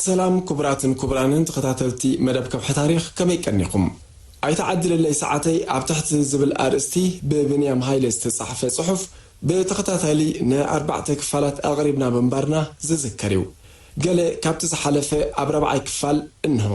ሰላም ክቡራትን ክቡራንን ተኸታተልቲ መደብ ከብሒ ታሪኽ፣ ከመይ ቀኒኹም? ኣይተዓድለለይ ሰዓተይ ኣብ ትሕቲ ዝብል ኣርእስቲ ብብንያም ሃይለ ዝተጻሕፈ ጽሑፍ ብተኸታታሊ ንኣርባዕተ ክፋላት ኣቕሪብና ምንባርና ዝዝከር እዩ። ገለ ካብቲ ዝሓለፈ ኣብ ራብዓይ ክፋል እንሆ።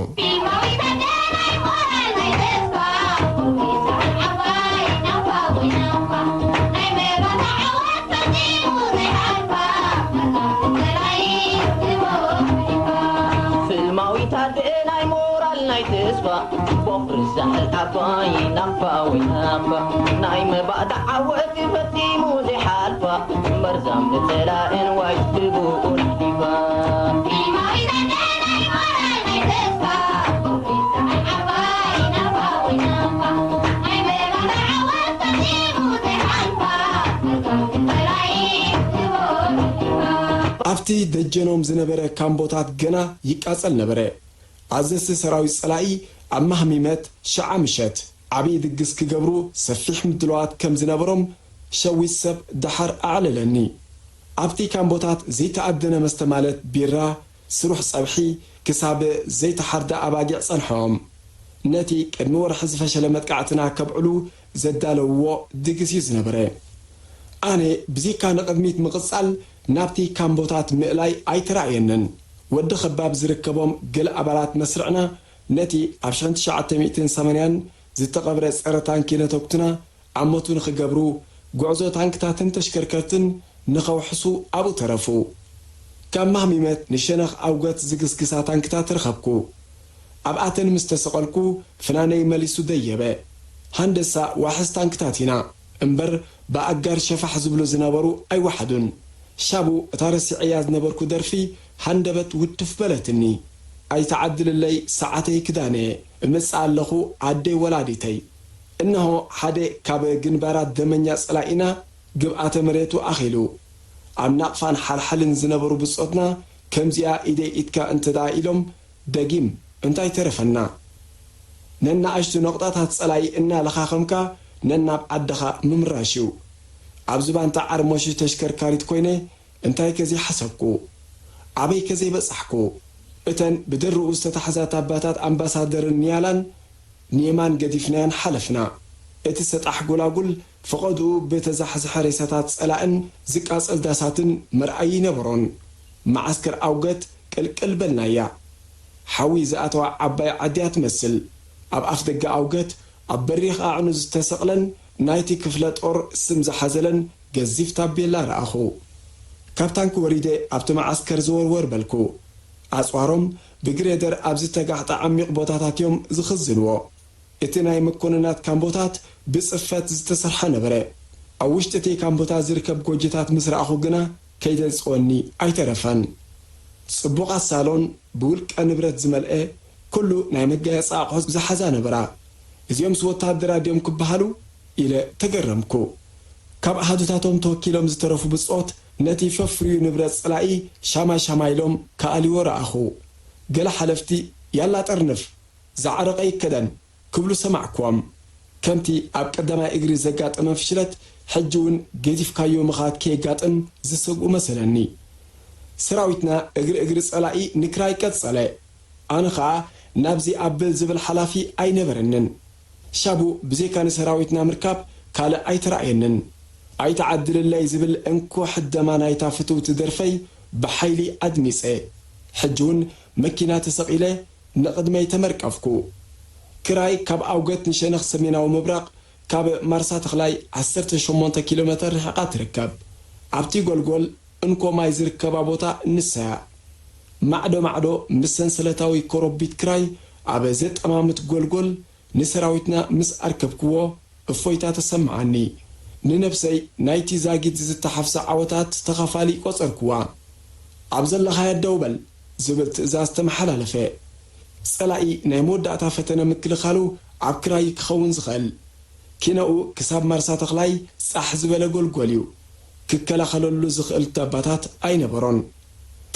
ፍልማዊት ኣደ ናይ ሞራል ናይ ተስፋ ቦኽሪ ዛሕል ዓባይ ናቕፋ ወይ ናቕፋ ናይ መባእታ ዓወት ፈጺሙ ዘይሓልፋ መርዛም ንጸላእን ዋይ ትብኡን ዲፋ። ኣብቲ ደጀኖም ዝነበረ ካምቦታት ገና ይቃጸል ነበረ። ኣዘዝቲ ሰራዊት ጸላኢ ኣብ ማህሚመት ሽዓ ምሸት ዓብዪ ድግስ ክገብሩ ሰፊሕ ምድላዋት ከም ዝነበሮም ሸዊት ሰብ ደሓር ኣዕለለኒ። ኣብቲ ካምቦታት ዘይተኣደነ መስተ ማለት ቢራ፣ ስሩሕ ጸብሒ፣ ክሳብ ዘይተሓርደ ኣባጊዕ ጸንሖም። ነቲ ቅድሚ ወርሒ ዝፈሸለ መጥቃዕትና ከብዕሉ ዘዳለውዎ ድግስ እዩ ዝነበረ። ኣነ ብዚካ ንቕድሚት ምቕጻል ናብቲ ካምቦታት ምእላይ ኣይተራእየንን። ወዲ ኸባብ ዝርከቦም ገለ ኣባላት መስርዕና ነቲ ኣብ ሽሕን ትሽዓተ ሚእትን ሰማንያን ዝተቐብረ ጸረ ታንኪ ነተኩትና ኣመቱ ንኽገብሩ፣ ጉዕዞ ታንክታትን ተሽከርከርትን ንኸውሕሱ ኣብኡ ተረፉ። ካብ ማህሚመት ንሸነኽ ኣውገት ዝግስግሳ ታንክታት ረኸብኩ። ኣብኣተን ምስ ተሰቐልኩ፣ ፍናነይ መሊሱ ደየበ። ሃንደሳ ዋሕስ ታንክታት ኢና እምበር፣ ብኣጋር ሸፋሕ ዝብሉ ዝነበሩ ኣይወሓዱን። ሻቡ እታ ረሲዐያ ዝነበርኩ ደርፊ ሃንደበት ውድፍ በለትኒ። ኣይተዓድልለይ ሰዓተይ ክዳነ፣ እመጽእ ኣለኹ ኣደይ ወላዲተይ። እነሆ ሓደ ካብ ግንባራት ደመኛ ጸላኢና ግብኣተ መሬቱ ኣኺሉ። ኣብ ናቕፋን ሓልሓልን ዝነበሩ ብጾትና ከምዚኣ ኢደይ ኢድካ እንተ ደኣ ኢሎም ደጊም እንታይ ተረፈና? ነናኣሽቱ ነቑጣታት ጸላኢ እናለኻኸምካ ነናብ ዓድኻ ምምራሽ እዩ። ኣብ ዝባንታ ዓርሞሽ ተሽከርካሪት ኮይነ እንታይ ከ ዘይሓሰብኩ? ኣበይ ከ ዘይበጻሕኩ? እተን ብድርኡ ዝተታሕዛ ታባታት ኣምባሳደርን ኒያላን ንየማን ገዲፍናየን ሓለፍና። እቲ ሰጣሕ ጎላጉል ፈቐድኡ ብተዛሕዝሐ ሬሳታት ጸላእን ዝቃጸል ዳሳትን መርኣዪ ይነበሮን። መዓስከር ኣውገት ቅልቅል በልናያ። ሓዊ ዝኣተዋ ዓባይ ዓዲ እያ ትመስል። ኣብ ኣፍደገ ኣውገት ኣብ በሪኽ ኣዕኑድ ዝተሰቕለን ናይቲ ክፍለ ጦር ስም ዝሓዘለን ገዚፍ ታቤላ ረኣኹ። ካብ ታንኪ ወሪደ ኣብቲ መዓስከር ዘወርወር በልኩ። ኣጽዋሮም ብግሬደር ኣብ ዝተጋሕጠ ዓሚቕ ቦታታት እዮም ዝኽዝንዎ። እቲ ናይ መኮንናት ካምቦታት ብጽፈት ዝተሰርሐ ነበረ። ኣብ ውሽጢ እቲ ካምቦታት ዝርከብ ጎጆታት ምስ ረኣኹ ግና ከይደንጽወኒ ኣይተረፈን። ጽቡቓት ሳሎን ብውልቀ ንብረት ዝመልአ፣ ኩሉ ናይ መጋየጺ ኣቑሑት ዝሓዛ ነበራ። እዚኦምስ ወተሃደራት ድዮም ክበሃሉ? ኢለ ተገረምኩ። ካብ ኣሃዱታቶም ተወኪሎም ዝተረፉ ብጾት ነቲ ፈፍርዩ ንብረት ጸላኢ ሻማይ ሻማይ ኢሎም ክኣልይዎ ረኣኹ። ገለ ሓለፍቲ፣ ያላ ጠርንፍ፣ ዝዓረቐ ይከደን፣ ክብሉ ሰማዕክዎም። ከምቲ ኣብ ቀዳማይ እግሪ ዘጋጠመ ፍሽለት፣ ሕጂ እውን ገዲፍካዮ ምኻድ ከየጋጥም ዝሰግኡ መሰለኒ። ሰራዊትና እግሪ እግሪ ጸላኢ ንክራይ ቀጸለ። ኣነ ኸኣ ናብዚ ኣብል ዝብል ሓላፊ ኣይነበረንን። ሻቡ ብዘይካ ንሰራዊትና ምርካብ ካልእ ኣይተራእየንን። ኣይትዓድልለይ ዝብል እንኮ ሕደማ ናይታ ፍትውቲ ደርፈይ ብሓይሊ ኣድሚጸ። ሕጂ እውን መኪና ተሰቒለ ንቕድመይ ተመርቀፍኩ። ክራይ ካብ ኣውገት ንሸነኽ ሰሜናዊ ምብራቕ ካብ ማርሳ ተኽላይ ዓሰርተ ሸሞንተ ኪሎ ሜተር ርሒቓ ትርከብ። ኣብቲ ጎልጎል እንኮ ማይ ዝርከባ ቦታ ንሳያ። ማዕዶ ማዕዶ ምስ ሰንሰለታዊ ኮረቢት ክራይ ኣብ ዘጠማምት ጎልጎል ንሰራዊትና ምስ ኣርከብክዎ እፎይታ ተሰምዓኒ። ንነብሰይ ናይቲ ዛጊት ዝተሓፍሰ ዓወታት ተኻፋሊ ቆጸርክዋ። ኣብ ዘለኻዮ ደው በል ዝብል ትእዛዝ ተመሓላለፈ። ጸላኢ ናይ መወዳእታ ፈተነ ምክልኻሉ ኣብ ክራይ ክኸውን ዝኽእል። ኪነኡ ክሳብ ማርሳ ተኽላይ ጻሕ ዝበለ ጎልጎል እዩ። ክከላኸለሉ ዝኽእል ዳባታት ኣይነበሮን።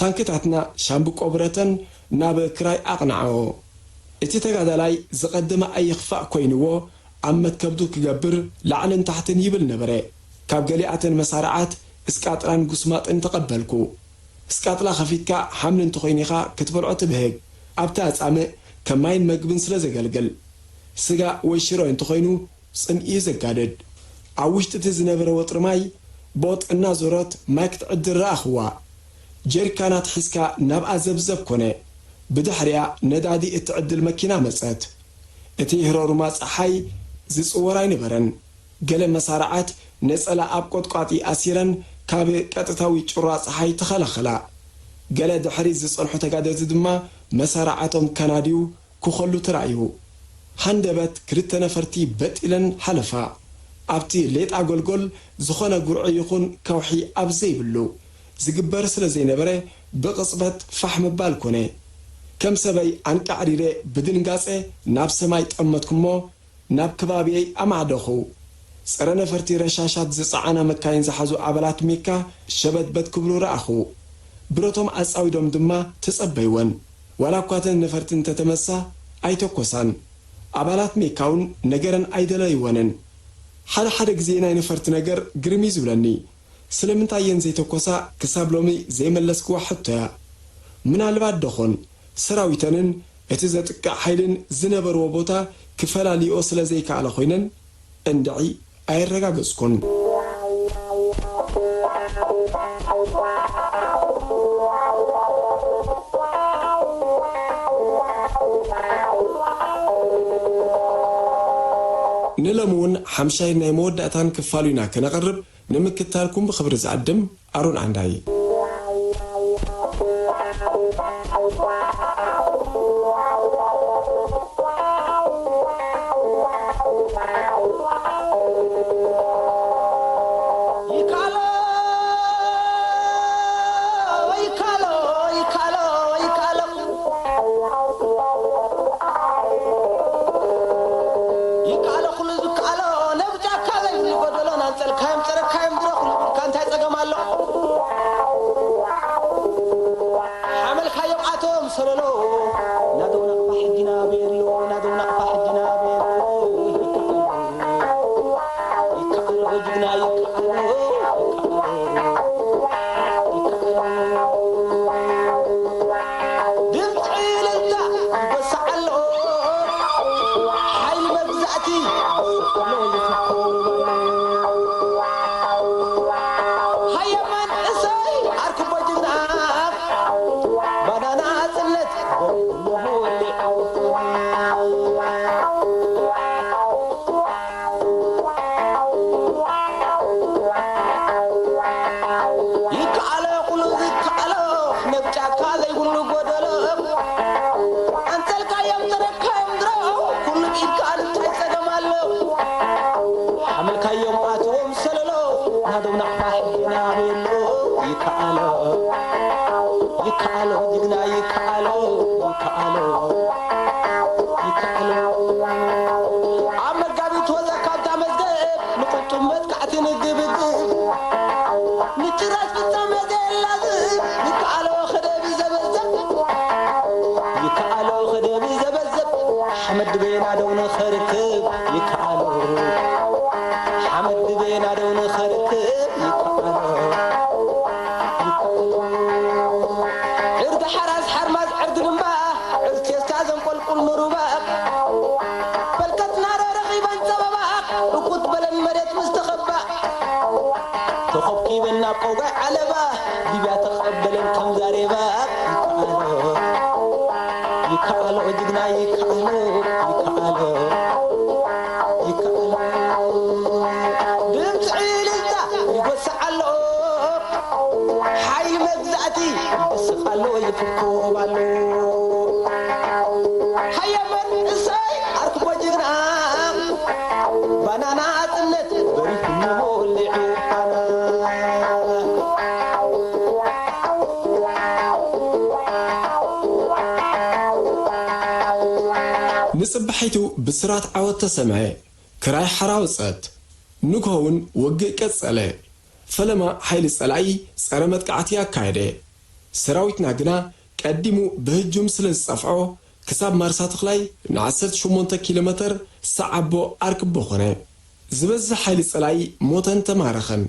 ታንክታትና ሻምብቆ ብረተን ናብ ክራይ ኣቕንዓኦ። እቲ ተጋዳላይ ዝቐደመ ኣይኽፋእ ኮይንዎ ኣብ መትከብቱ ክገብር ላዕልን ታሕትን ይብል ነበረ። ካብ ገሊኣተን መሳርዓት እስቃጥራን ጉስማጥን ተቐበልኩ። እስቃጥላ ከፊትካ ሓምሊ እንተኾይኑ ኢኻ ክትበልዖ ትብህግ። ኣብቲ ኣጻምእ ከም ማይን መግብን ስለ ዘገልግል። ስጋ ወይ ሽሮ እንተኾይኑ ጽምኢ እዩ ዘጋድድ። ኣብ ውሽጢ እቲ ዝነበረ ወጥሪ ማይ ቦጥ እናዞረት ማይ ክትዕድል ረኣኽዋ። ጀሪካናት ሒዝካ ናብኣ ዘብዘብ ኮነ። ብድሕሪኣ ነዳዲ እትዕድል መኪና መጸት። እቲ ህሮሩማ ጸሓይ ዝጽወር ኣይነበረን። ገለ መሳርዓት ነጸላ ኣብ ቆጥቋጢ ኣሲረን ካብ ቀጥታዊ ጩራ ጸሓይ ተኸላኸላ። ገለ ድሕሪት ዝጸንሑ ተጋደልቲ ድማ መሳርዓቶም ከናድዩ ክኸሉ ተራእዩ። ሃንደበት ክልተ ነፈርቲ በጥ ኢለን ሓለፋ። ኣብቲ ሌጣ ጎልጎል ዝኾነ ጉርዒ ይኹን ከውሒ ኣብ ዘይብሉ ዝግበር ስለ ዘይነበረ ብቕጽበት ፋሕ ምባል ኮነ። ከም ሰበይ ኣንቃዕሪረ ብድንጋጸ ናብ ሰማይ ጠመትኩሞ ናብ ከባቢየይ ኣማዕደኹ። ጸረ ነፈርቲ ረሻሻት ዝጸዓና መካይን ዝሓዙ ኣባላት ሜካ ሸበትበት ክብሉ ረኣኹ። ብረቶም ኣጻዊዶም ድማ ተጸበይወን። ዋላ እኳ እተን ነፈርቲ እንተተመሳ ኣይተኮሳን። ኣባላት ሜካ እውን ነገረን ኣይደለይወንን። ሓደ ሓደ ግዜ ናይ ነፈርቲ ነገር ግርም እዩ ዝብለኒ። ስለምንታይ እየን ዘይተኮሳ ክሳብ ሎሚ ዘይመለስክዋ ሕቶ እያ። ምናልባት ደኾን ሰራዊተንን እቲ ዘጥቅዕ ሓይልን ዝነበርዎ ቦታ ክፈላልይኦ ስለ ዘይከኣላ ኮይነን እንድዒ ኣየረጋገጽኩን። ንሎሚ እውን ሓምሻይን ናይ መወዳእታን ክፋሉ ኢና ከነቕርብ። ንምክትታልኩም ብኽብሪ ዝዕድም ኣሮን ዓንዳይ። ይካሎ፣ ይካሎ፣ ይካሎ፣ ይካሎ። ይከኣሎ ኩሉ ዝከኣሎ፣ ነብ ጫካ ዘይብሉ ጎደሎ፣ ናንጸልካዮም ጸረካዮም ድሮ ኩሉ ኢልካ እንታይ ጸገም ኣሎ? ሓመልካዮም ኣቶም ሰለሎ፣ ናደው ናቕፋ ሕጂ ናበየሎ፣ ናደው ናቕፋ ሕጂ ናበየሎ። ይከኣሎ ጅግና ይከኣሎ፣ ይከኣሎ፣ ይከኣሎ። ድምፂ እልልታ ይጎስዕ ኣሎ፣ ሓይሊ መግዛእቲ ዘሎ ይፍኮር። ሃየ መንእሰይ ኣርክቦ ጅግና፣ ባናና ጽልነት ይከኣሎ ኩሉ ዝከኣሎ፣ ነብ ጫካ ዘይብሉ ጎደሎ። ኣንጸልካዮም ተረካዮም ድሮ፣ ኩሉ ኢድካ እንታይ ጸገም ኣሎ? ሓመልካዮም ኣትዎም ሰለሎ፣ ናዶም ናቕፋ ሕጂ ናበየሎ። ይከኣሎ፣ ይከኣሎ፣ ጅግና ይከኣሎ፣ ይከኣሎ፣ ይከኣሎ። ኣብ መጋቢት ወጻ ካብታ መዝገብ ንቕልጡም መጥቃዕቲ ንግብግብ። ንጭራሽ ፍጻመ ዘየላዝብ፣ ይከኣሎ ክደብ ዘበዘብ። ይከኣሎ ክደብ ዘበዘብ። ሓመድ ድቤና ደው ንኸርክብ፣ ይከኣሎ። ሓመድ ድቤና ደው ንኸርክብ፣ ይከኣሎ። ይከኣሎ። ኣብ ቆጓይ ዓለባ ሊብያ ተቐበለን ከም ዛሬባ። ይከኣሎ፣ ይከኣሎ፣ ጅግና ይከኣሎ፣ ይከኣሎ፣ ይከኣሎ። ድምፂ ዕልልታ ይጎስዕ ኣሎ፣ ሓይሊ መግዛእቲ ይስቕ ኣሎ፣ ይፍኮብ ኣሎ። ሃየ መንእሰይ ኣርክቦ ጅግና፣ ባናና ናጽነት በሪሁ መወልዒ ፋና። ንጽባሒቱ ብስራት ዓወት ተሰምዐ። ክራይ ሓራ ወጸት። ንግሆ እውን ውግእ ቀጸለ። ፈለማ ሓይሊ ጸላኢ ጸረ መጥቃዕቲ ኣካየደ። ሰራዊትና ግና ቀዲሙ ብህጁም ስለ ዝጸፍዖ፣ ክሳብ ማርሳ ተኽላይ ን ዓሰርተ ሸሞንተ ኪሎ ሜተር ሰዓቦ ኣርክቦ ኾነ። ዝበዝሕ ሓይሊ ጸላኢ ሞተን ተማረኸን።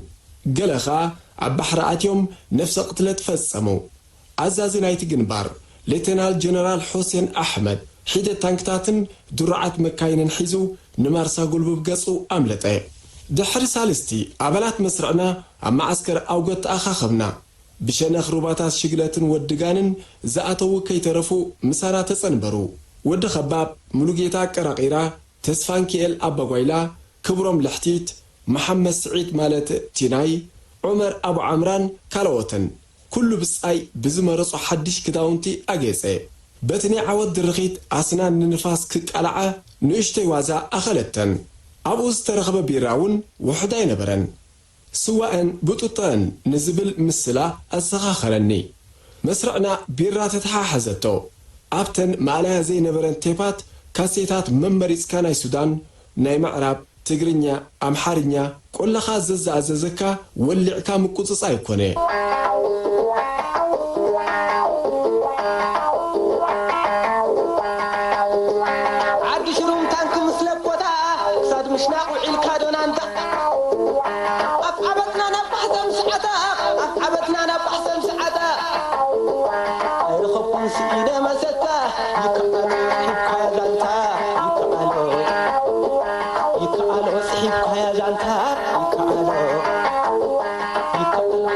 ገለ ኸኣ ኣብ ባሕሪ ኣትዮም ነፍሰ ቅትለት ፈጸሙ። ኣዛዚ ናይቲ ግንባር፣ ሌተናል ጀነራል ሑሴን ኣሕመድ፣ ሒደት ታንክታትን ድሩዓት መካይንን ሒዙ ንማርሳ ጉልቡብ ገጹ ኣምለጠ። ድሕሪ ሳልስቲ፣ ኣባላት መስርዕና ኣብ መዓስከር ኣውገት ተኣኻኸብና። ብሸነኽ ሩባታት ሽግለትን ወድጋንን ዝኣተዉ ከይተረፉ ምሳና ተጸንበሩ። ወዲ ኸባብ፣ ሙሉጌታ ቀራቒራ፣ ተስፋንኪኤል ኣባጓይላ፣ ክብሮም ልሕቲት፣ መሓመድ ስዒድ ማለት ቲናይ፣ ዑመር ኣቡ ዓምራን ካልኦትን። ኩሉ ብጻይ ብዝመረጾ ሓድሽ ክዳውንቲ ኣጌጸ። በቲ ናይ ዓወት ድርኺት ኣስናን ንንፋስ ክቃልዓ ንእሽተይ ዋዛ ኣኸለተን። ኣብኡ ዝተረኽበ ቢራ እውን ውሑድ ኣይነበረን። ስዋእን ብጡጠን ንዝብል ምስላ ኣዘኻኸረኒ። መስርዕና ቢራ ተተሓሓዘቶ። ኣብተን ማእለያ ዘይነበረን ቴፓት፣ ካሴታት መመሪጽካ ናይ ሱዳን፣ ናይ ምዕራብ፣ ትግርኛ፣ ኣምሓርኛ፣ ቆለኻ ዘዘኣዘዘካ ወሊዕካ ምቁጽጻ ኣይኮነ። ዓዲ ሽሩም ታንኪ ምስ ለኮታ፣ ክሳድ ምሽናቕ ውዒልካ ዶናንታ። ኣፍዓበትና ናብ ባሕሰም ሰዓታ፣ ኣፍዓበትና ናብ ባሕሰም ሰዓታ። ኣይረኸብኩን ስኢነ መሰታ፣ ይከኣሎ፣ ሒብካያ ዛንታ፣ ይከኣሎ፣ ይከኣሎ፣ ጽሒፍካያ ዛንታ፣ ይከኣሎ፣ ይከኣሎ፣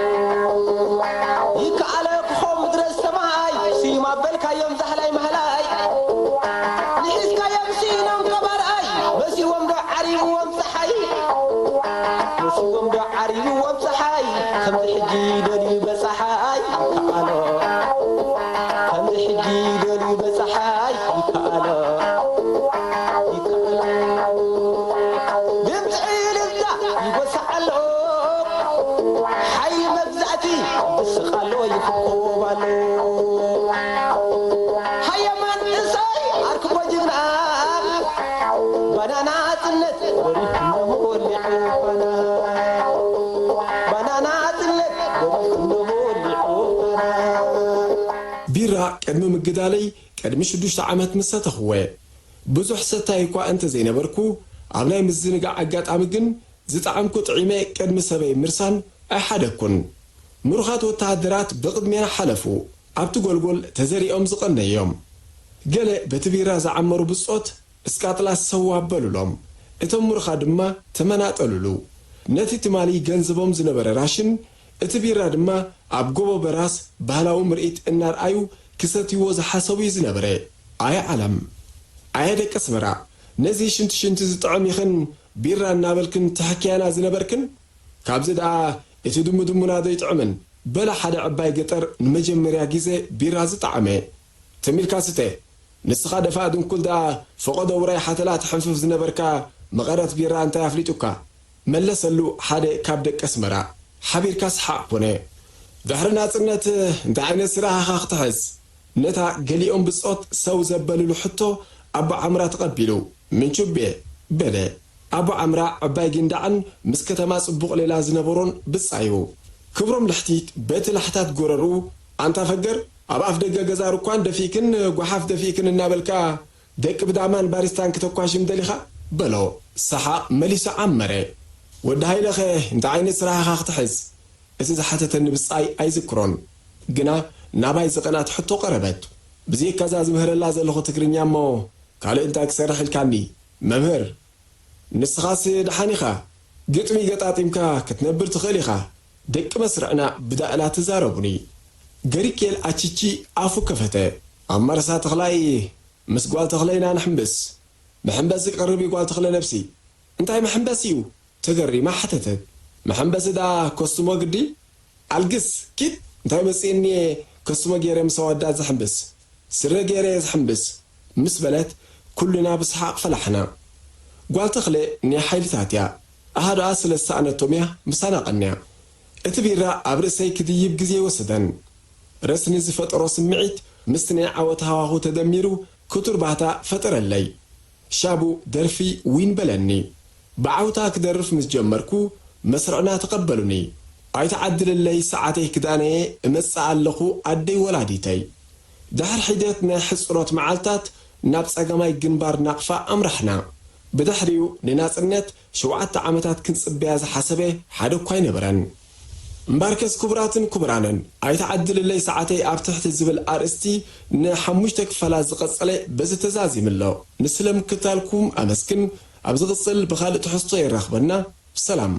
ይከኣሎ፣ ክኾም ምድረ ሰማይ፣ ስዩም ኣበልካዮም ዛህላይ ማህላይ። ንሒዝካዮም ስኢኖም ከባርኣይ፣ መሲዎም ዶ ዓሪብዎም ጸሓይ? መሲዎም ዶ ዓሪብዎም ጸሓይ? ከምዚ ሕጂ ደልዩ በጻሓይ ይከኣሎ። ከምዚ ሕጂ ደልዩ በጻሓይ ይከኣሎ። ይከኣሎ። ድምጺ እልልታ ይጎስዕ ኣሎ። ሓይሊ መግዛእቲ ይስቕ ኣሎ፣ ይፍኮብ ኣሎ። ሃየ መንእሰይ ኣርክቦ ጅግና፣ ባናና ናጽነት በሪሁ እነሆ ወሊዑ ፋና። ባናና ናጽነት በሪሁ እነሆ ወሊዑ ፋና። ቢራ ቅድሚ ምግዳለይ ቅድሚ ሽዱሽተ ዓመት ምስ ሰተኹወ፣ ብዙሕ ሰታይ እኳ እንተ ዘይነበርኩ፣ ኣብ ናይ ምዝንጋዕ ኣጋጣሚ ግን ዝጠዓምኩ ጥዒመ ቅድሚ ሰበይ ምርሳን ኣይሓደግኩን። ምሩኻት ወተሃደራት ብቕድሜና ሓለፉ፣ ኣብቲ ጎልጎል ተዘሪኦም ዝቐነዮም። ገለ በቲ ቢራ ዝዓመሩ ብጾት እስቃጥላ ሰው ኣበሉሎም። እቶም ምሩኻት ድማ ተመናጠሉሉ። ነቲ ትማሊ ገንዘቦም ዝነበረ ራሽን እቲ ቢራ ድማ ኣብ ጎቦ በራስ ባህላዊ ምርኢት እናርኣዩ ክሰትይዎ ዝሓሰቡ እዩ ዝነበረ። ኣየ ዓለም! ኣየ ደቂ ኣስመራ! ነዚ ሽንቲ ሽንቲ ዝጥዕም ኢኽን ቢራ እናበልክን ትሕክያና ዝነበርክን? ካብዚ ደኣ እቲ ድሙ ድሙና ዶ ይጥዕምን? በለ ሓደ ዕባይ ገጠር ንመጀመርያ ግዜ ቢራ ዝጠዓመ። ትም ኢልካ ስተ። ንስኻ ደፋእ ድንኩል ደኣ ፈቐዶ ውራይ ሓተላ ትሕንፍፍ ዝነበርካ መቐረት ቢራ እንታይ ኣፍሊጡካ? መለሰሉ ሓደ ካብ ደቂ ኣስመራ። ሓቢርካ ሰሓቕ ኮነ። ድሕሪ ናጽነት እንታይ ዓይነት ስራሕ ኢኻ ክትሕዝ? ነታ ገሊኦም ብጾት ሰው ዘበልሉ ሕቶ ኣቦ ዓምራ ተቐቢሉ። ምንቹቤ በለ። ኣቦ ዓምራ ዕባይ ጊንዳዕን ምስ ከተማ ጽቡቕ ሌላ ዝነበሮን ብጻዩ። ክብሮም ልሕቲት በቲ ላሕታት ጎረርኡ፣ ኣንታ ፈገር፣ ኣብ ኣፍ ደገ ገዛ ሩኳን ደፊእክን ጓሓፍ ደፊእክን እናበልካ ደቂ ብዳማን ባሪስታን ክተኳሽም ደሊኻ? በሎ። ሰሓቕ መሊሱ ዓመረ። ወዲ ሃይለኸ እንታይ ዓይነት ስራሕ ኢኻ ክትሕዝ? እቲ ዝሓተተኒ ብጻይ ኣይዝክሮን። ግና ናባይ ዝቐንኣት ሕቶ ቀረበት። ብዘይካዛ ዝምህረላ ዘለኹ ትግርኛ እሞ ካልእ እንታይ ክሰርሕ ኢልካኒ? መምህር፣ ንስኻስ ደሓን ኢኻ። ግጥሚ ገጣጢምካ ክትነብር ትኽእል ኢኻ። ደቂ መስርዕና ብዳእላ ተዛረቡኒ። ገሪኬል ኣችቺ ኣፉ ከፈተ። ኣብ መረሳ ተኽላይ ምስ ጓል ተኽለይና ንሕምብስ። መሐምበሲ ክቐርብ እዩ ጓል ተኽለ ነብሲ። እንታይ መሐምበሲ እዩ? ተገሪማ ሓተተት። መሐምበሲ ዳ ኮስሞ ግዲ? ኣልግስ፣ ኪድ፣ እንታይ መጺእኒ እየ ከስሞ ገይረ ምስ ኣወዳት ዝሕምብስ፣ ስረ ገይረ እየ ዝሕምብስ፣ ምስ በለት፣ ኩልና ብሰሓቕ ፈላሕና። ጓል ተኽለ ናይ ሓይልታት እያ። ኣሃዱኣ ስለ ዝሰኣነቶም እያ ምሳና ቀንያ። እቲ ቢራ ኣብ ርእሰይ ክድይብ ግዜ ኣይወሰደን። ረስኒ ዝፈጠሮ ስምዒት ምስቲ ናይ ዓወት ሃዋሁ ተደሚሩ ክቱር ባህታ ፈጠረለይ። ሻቡ ደርፊ ዊን በለኒ። ብዓውታ ክደርፍ ምስ ጀመርኩ፣ መስርዕና ተቐበሉኒ። ኣይትዓድልለይ ሰዓተይ ክዳነየ እመጽእ ኣለኹ ኣደይ ወላዲተይ። ድሕሪ ሒደት ናይ ሕጽሮት መዓልታት፣ ናብ ጸጋማይ ግንባር ናቕፋ ኣምራሕና። ብድሕሪኡ ንናጽነት ሸውዓተ ዓመታት ክንጽበያ ዝሓሰበ ሓደ እኳ ኣይነበረን። እምበርከስ ክቡራትን ክቡራንን፣ ኣይትዓድልለይ ሰዓተይ ኣብ ትሕቲ ዝብል ኣርእስቲ ንሓሙሽተ ክፋላት ዝቐጸለ በዚ ተዛዚሙ ኣሎ። ንስለ ምክታልኩም ኣመስግን። ኣብ ዝቕጽል ብኻልእ ትሕዝቶ የራኽበና። ሰላም።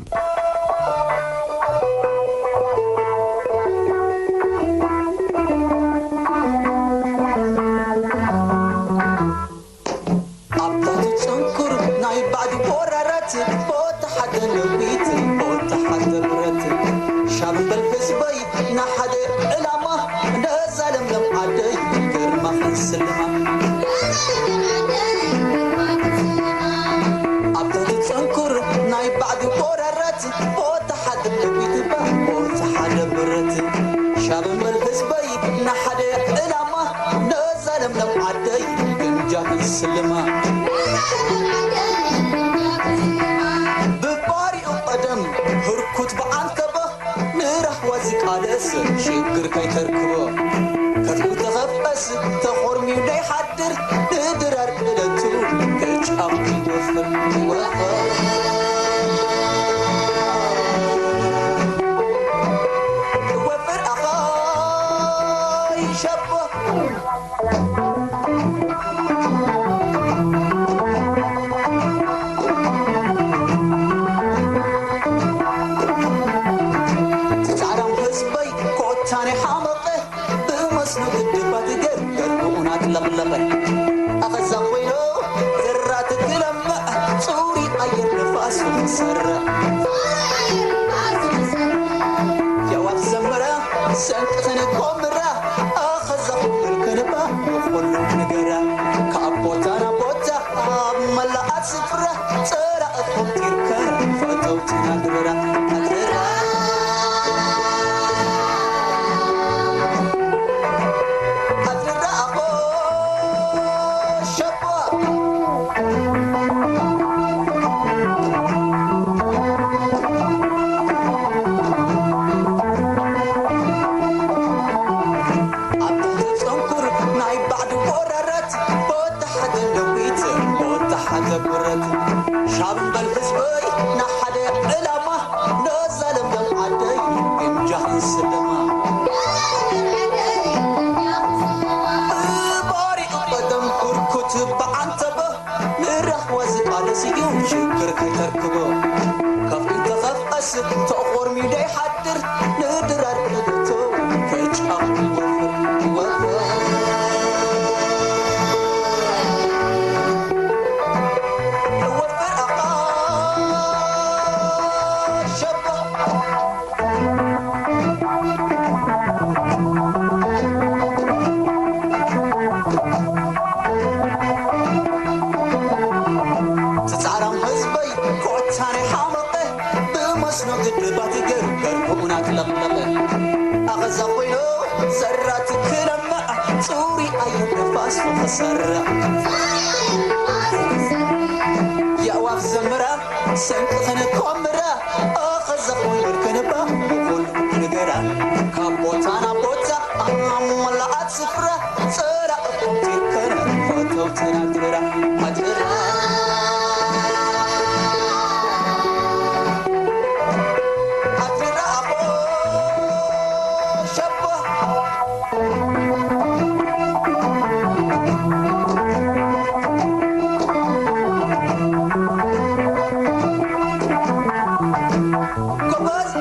ኣብታ ትጽንኩር ናይ ባዕዲ ወራራት፣ ቦታ ሓደ ነዊት፣ ቦታ ሓደ ብረት። ሻብ በል ህዝበይ፣ ንሓደ ዕላማ፣ ነዛ ለምለም ዓደይ፣ ግርማ ክንስልማ። ኣብታ ትጽንኩር ናይ ባዕዲ ወራራት፣ ቦታ ሓደ ነዊት፣ ቦታ ሓደ ብረት። ሻብ በል ህዝበይ፣ ንሓደ ዕላማ፣ ነዛ ለምለም ዓደይ ግምጃ ክንስልማ። ብባሪኡ ቀደም ህርኩት ብዓንተበ ንራህዋ ዝቃለስ ሽግር ከይተርክቦ። ከፍኡ ተኸፍአስ ተኾርሚዩ ደይሓድር ንድራር ቅደቱ ክጫፍ ይወፍር ይወፍር። ወፍር ኣኻ ይሸቦ። ጻዕራም ህዝበይ ኮታነ ሓመቐ ብመስኖ ግድባት ገርገር ብኡናት ለቕለቐ። ኣኸዛ ኮይኑ ዘራት ክለምዕ ጽሩይ ኣየር ንፋስ ክሰርዕ። የዋት ዘምራ ሰንቅተን ኮምራ ኣኸዛ ክብል ከንባ ንኹሉ ነገራ ካብ ቦታ ናብ ቦታ ኣብ መላኣት ስፍራ ጸላእኹም ጢርከ ፈተውትና ድረራ ኣድረራ ኣድረራ ኣቦ ሸቦ። ኣብ ትሕቲ ጽንኩር ናይ ባዕዲ ወራራት፣ ቦታ ሓደ ነዊት፣ ቦታ ሓደ ብረት። ሻብ እምበል ህዝበይ፣ ንሓደ ዕላማ፣ ነዛ ለምለም ዓደይ፣ ግምጃ ክንስልማ። ብባሪኡ ቀደም ኩርኩት ብዓንተበ፣ ንራህዋ ዝቃለስ እዩ ሽግር ከይተርክቦ። ከፍኡ እንተኸፍአስ ተኾርሚዩ ደይሓድር፣ ንድራር ክልቶ ከጫፍ ይወፍር፣ ይወፍር። ይወፍር ኣኻ ሸባ። እቲ ጻዕራም ህዝበይ ኮታነ ሓመቐ፣ ብመስኖ ግድባት ገርገር ብኡናት ለቕለቐ። ኣኸዛ ኮይኑ ዘራት ክለምዕ፣ ጽሩይ ኣየር ንፋስ ንኽሰርዕ። የእዋፍ ዘምራ፣ ሰንቂ ክንኮምራ፣ ኣኸዛ ኮይኑ ክንባ፣ ንኹሉ ንገራ። ካብ ቦታ ናብ ቦታ፣ ኣብ መላኣት ስፍራ፣ ጸላእኹም ቲርከነ፣ ፈተውትና ኣድራ፣ ኣድራ። ኣድራ ኣቦ ሸቦ። ጎበዝ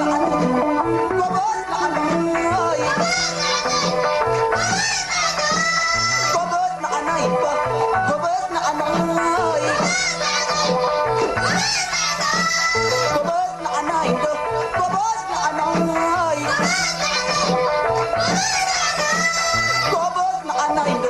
ኣናይ ጎበዝ ንኣናይ እንዶ